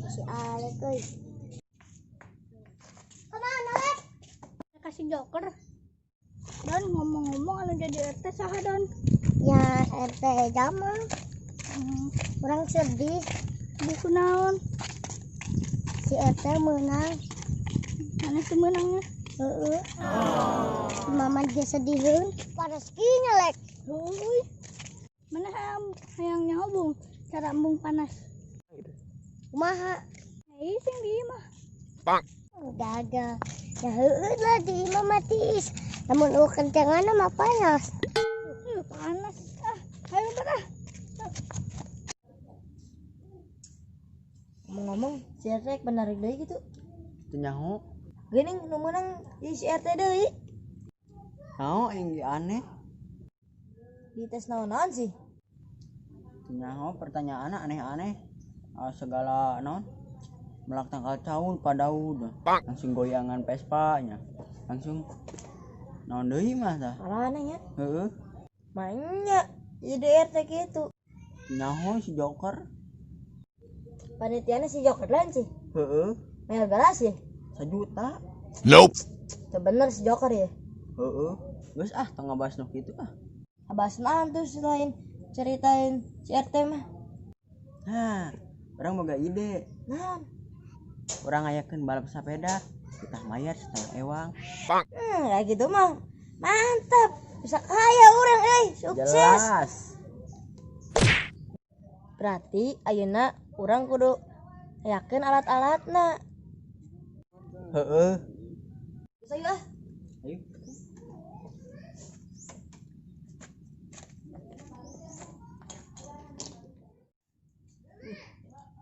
Si Alek euy. Kemana, Lek? Kasih joker. Don, ngomong-ngomong anu jadi RT saha, Don? Ya RT Jamal. Urang sedih. Di kunaon? Si RT menang. Mana sih menangnya? Heeh. Si Mama juga sediheun. Panas kieu, Lek. Heuy. Mana hayang hayang nyaho bung cara embung panas. Kumaha? Hei, sing di mah. Gagal. Ya heueuh lah, di imah mah tiis. Lamun euweuh kencenganna mah panas. Panas. Ah, ayo ah. Ngomong-ngomong, si RT menarik deui gitu. Teu nyaho. Geuning nu meunang di si RT deui. Nyaho aing ge aneh. Di tes naon-naon sih? Teu nyaho, pertanyaanna aneh-aneh. Ah, segala naon? Melak tangkal caul Pa Daud. Langsung goyangan Vespa nya. Langsung naon deui mah tah. Alah, nya. Heeh. Mainnya jadi RT gitu. Nyaho si Joker. Panitiana si Joker lain sih. Heeh. Mel belas sih. Sajuta. Nope. Itu bener si Joker ya. Heeh. Geus ah, tong ngabahas nu kitu ah. Abas naon tuh selain ceritain si RT mah? Nah, urang boga ide. Naon? Urang ngayakeun balap sepeda. Kita mayar setengah ewang. Kayak gitu mah. Mantap. Bisa kaya urang euy, sukses. Jelas. Berarti ayeuna urang kudu yakin alat-alatna. Heeh. Bisa yuk ah. Ayo.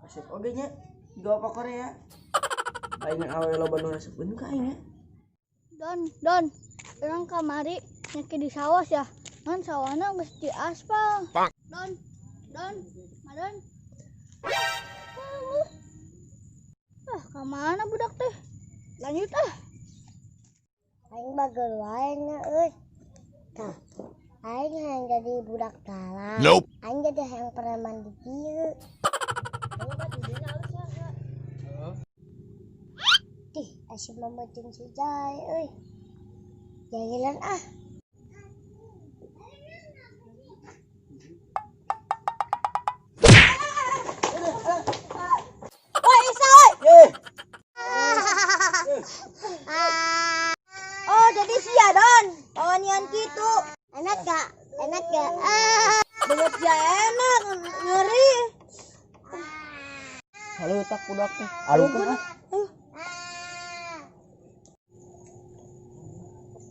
Resep oge nya jiga opa Korea. Aing awewe loba nu resepeun ka aing nya. Don, Don. Urang kamari nyaki di sawah ya. Ngan sawahna geus di aspal. Don, Don, Madon. Ah, kemana budak teh? Lanjut ah. Aing bageur wae nya euy. Tah. Aing hayang jadi budak galak. Nope. Aing jadi hayang preman di dieu. Dih, asih mama jeung si Jai euy. Jahilan ah. Woi, Isa, woi. Oh, jadi sia Don. Pawanian gitu. Enak gak? Enak gak? Ah. Banget ya enak, ngeri. Halo tak budak teh. Alukeun ah.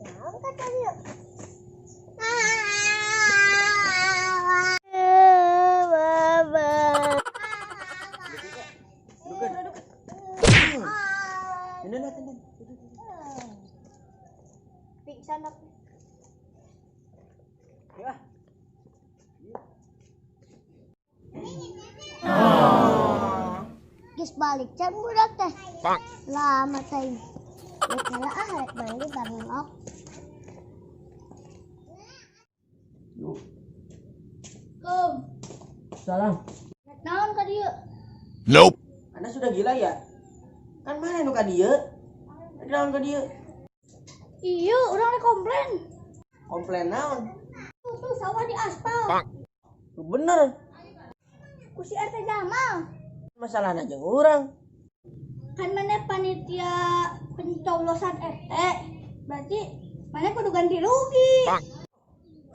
Naon kata dia? Baba. Dukeun. Ini lah ini. Pingsan aku. Ya. Geus balik can budak teh. Lama teh. Rek heula ah, rek mandi bareng ok. Yuk. Kom. Salam. Rek naon ka dieu? Nope. Anda sudah gila ya? Kan mana nu ka dieu? Rek naon ka dieu? Iya, urang rek komplain. Komplain naon? Tuh, tuh sawah di aspal. Tuh bener. Ku si RT Jamal. Masalahna jeung urang. Kan mana panitia pencoblosan RT. Berarti mana kudu ganti rugi.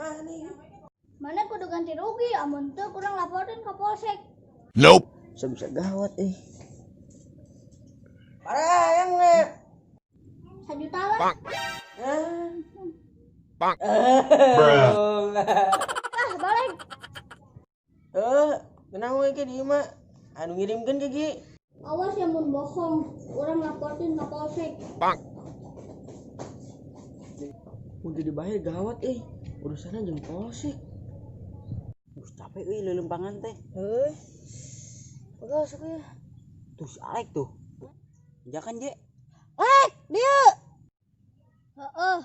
Ah nih. Mana kudu ganti rugi amun teu kurang laporin ke polsek. Nope. Bisa-bisa gawat eh. Parah yang nih. Sajuta lah. Ah. Ah, balik. Eh, tenang we ke dieu mah. Anu ngirimkeun ke Gi. Awas ya mun bohong, urang laporin ke polsek. Mun teu dibayar gawat eh. Urusanna jeung polsek. Capek euy leuleumpangan teh. Heuh. Udah sok ya. Tuh si Alek tuh. Jangan je. Lek, dieu. Heeh.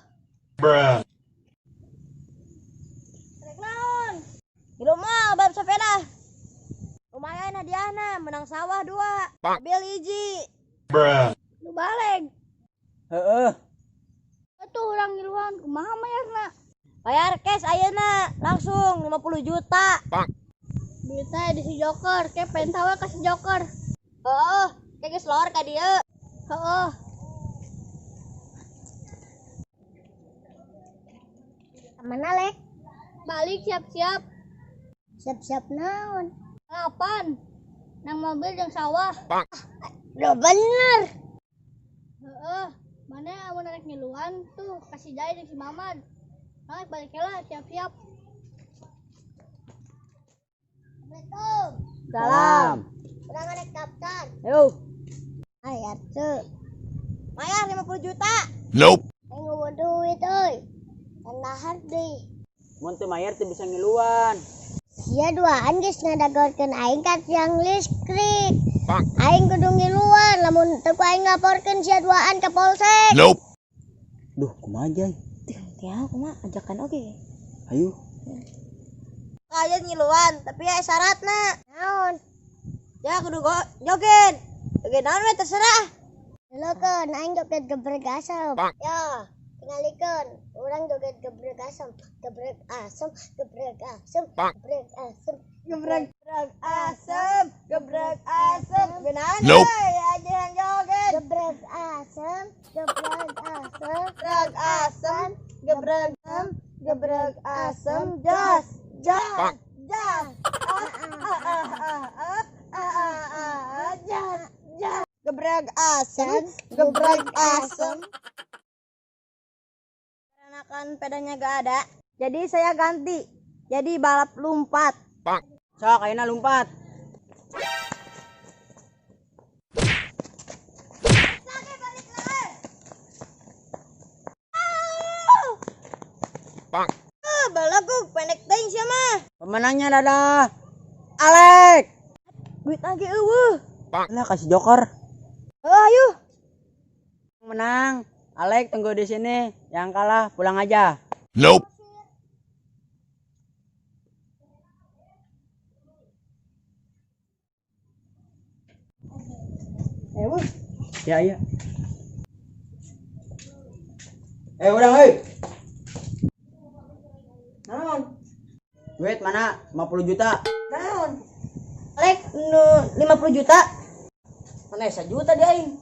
Bruh. Rek naon? Di rumah bab sepeda. Lumayan Lumayan hadiahna, menang sawah dua, mobil hiji. Bruh. Nu baleg. Heeh. Atuh urang ngiluan kumaha mayarna? Bayar cash ayeuna langsung 50 juta. Duitnya di si Joker, ke penta we ka si Joker. Heeh, kayak geus lor ka dieu. Heeh. Kemana, Lek? Balik siap-siap. Siap-siap naon? Kapan? Nang mobil jeung sawah. Udah bener. Heeh. Mana amun arek ngiluan tuh kasih Jai jeung si Mamad. Nah, balik heula siap-siap. Assalamualaikum. Salam. Urang arek daftar. Yo, Bayar tuh. bayar 50 juta. Nope. Aing euweuh duit euy. Tandahar deui. Mun teu mayar teu bisa ngiluan. Sia duaan geus ngadagorkeun aing ka tiang listrik. Aing kudu ngiluan lamun teu ku aing laporkeun sia duaan ka polsek. Nope. Duh, kumaha, Jay? Tih, teh kumaha ajakan oge. Ayo. Kaya ngiluan, tapi ya syaratna. Naon? Ya kudu go joget. Joget naon we terserah. Leukeun aing joget gebreg asem. Ya, tingalikeun urang joget gebreg asem, gebreg asem, gebreg asem, gebreg asem. Gebrek asem, gebrek asem. Benahan Nope. euy, aja yang joget. Gebreg asem, gebreg asem, Gebrek asem, gebrek asem, gebrek asem, jas, jas, jas. Ah, ah, ah, ah, ah, ah, ah, ah, jas, jas. Gebrek asem, gebrek asem. Karena kan pedanya gak ada, jadi saya ganti. Jadi balap lompat. Sok ayeuna lompat. Ah, balagug pendek teuing sia mah. Pemenangnya dadah. Alek. Duit lagi euweuh. Lah kasih joker. Oh, ayo. Menang. Alek tunggu di sini. Yang kalah pulang aja. Nope. Eh, wuh. Ya, iya. Eh, udah, hei. Naon? Duit mana? 50 juta. Naon? Alek nu 50 juta. Mana 1 juta dia aing.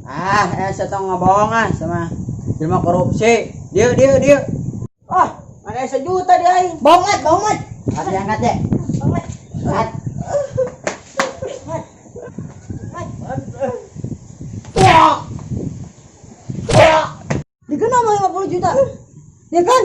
Ah, saya tau ngebohong ah sama jelma korupsi. Dia, dia, dia. Ah, mana 1 juta dia aing. Bohong mat, bohong mat. Kasih angkat deh. Bohong mat. Angkat. Mat. Mat. Wah. Wah. Dia kan nama 50 juta. Ya kan?